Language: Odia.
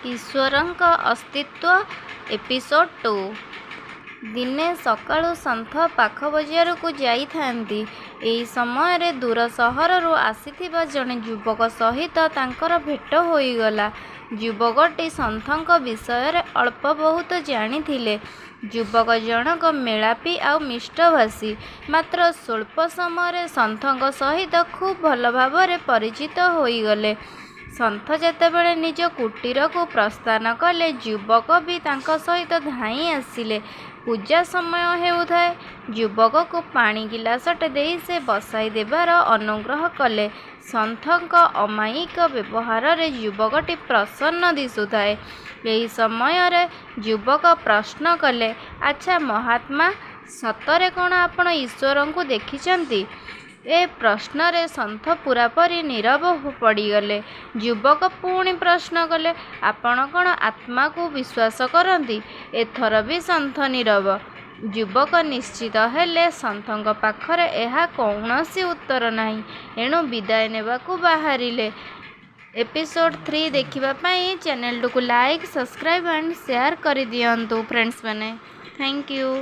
ଈଶ୍ୱରଙ୍କ ଅସ୍ତିତ୍ୱ ଏପିସୋଡ଼ 2। ଦିନେ ସକାଳୁ ସନ୍ଥ ପାଖ ବଜାରକୁ ଯାଇଥାନ୍ତି। ଏହି ସମୟରେ ଦୂର ସହରରୁ ଆସିଥିବା ଜଣେ ଯୁବକ ସହିତ ତାଙ୍କର ଭେଟ ହୋଇଗଲା। ଯୁବକଟି ସନ୍ଥଙ୍କ ବିଷୟରେ ଅଳ୍ପ ବହୁତ ଜାଣିଥିଲେ। ଯୁବକ ଜଣକ ମେଳାପି ଆଉ ମିଷ୍ଟଭାଷୀ। ମାତ୍ର ସ୍ୱଳ୍ପ ସମୟରେ ସନ୍ଥଙ୍କ ସହିତ ଖୁବ୍ ଭଲ ଭାବରେ ପରିଚିତ ହୋଇଗଲେ। ସନ୍ଥ ଯେତେବେଳେ ନିଜ କୁଟୀରକୁ ପ୍ରସ୍ଥାନ କଲେ, ଯୁବକ ବି ତାଙ୍କ ସହିତ ଧାଇଁ ଆସିଲେ। ପୂଜା ସମୟ ହେଉଥାଏ। ଯୁବକକୁ ପାଣି ଗିଲାସଟେ ଦେଇ ସେ ବସାଇ ଦେବାର ଅନୁଗ୍ରହ କଲେ। ସନ୍ଥଙ୍କ ଅମାୟିକ ବ୍ୟବହାରରେ ଯୁବକଟି ପ୍ରସନ୍ନ ଦିଶୁଥାଏ। ଏହି ସମୟରେ ଯୁବକ ପ୍ରଶ୍ନ କଲେ, "ଆଚ୍ଛା ମହାତ୍ମା, ସତରେ କ'ଣ ଆପଣ ଈଶ୍ୱରଙ୍କୁ ଦେଖିଛନ୍ତି? " ଏ ପ୍ରଶ୍ନରେ ସନ୍ଥ ପୂରାପରି ନୀରବ ପଡ଼ିଗଲେ। ଯୁବକ ପୁଣି ପ୍ରଶ୍ନ କଲେ, "ଆପଣ କ'ଣ ଆତ୍ମାକୁ ବିଶ୍ୱାସ କରନ୍ତି? " ଏଥର ବି ସନ୍ଥ ନୀରବ। ଯୁବକ ନିଶ୍ଚିତ ହେଲେ, ସନ୍ଥଙ୍କ ପାଖରେ ଏହାର କୌଣସି ଉତ୍ତର ନାହିଁ। ଏଣୁ ବିଦାୟ ନେବାକୁ ବାହାରିଲେ। ଏପିସୋଡ଼ 3 ଦେଖିବା ପାଇଁ ଚ୍ୟାନେଲଟିକୁ ଲାଇକ୍, ସବସ୍କ୍ରାଇବ୍ ଆଣ୍ଡ ସେୟାର କରିଦିଅନ୍ତୁ ଫ୍ରେଣ୍ଡସ୍ ମାନେ। Thank you.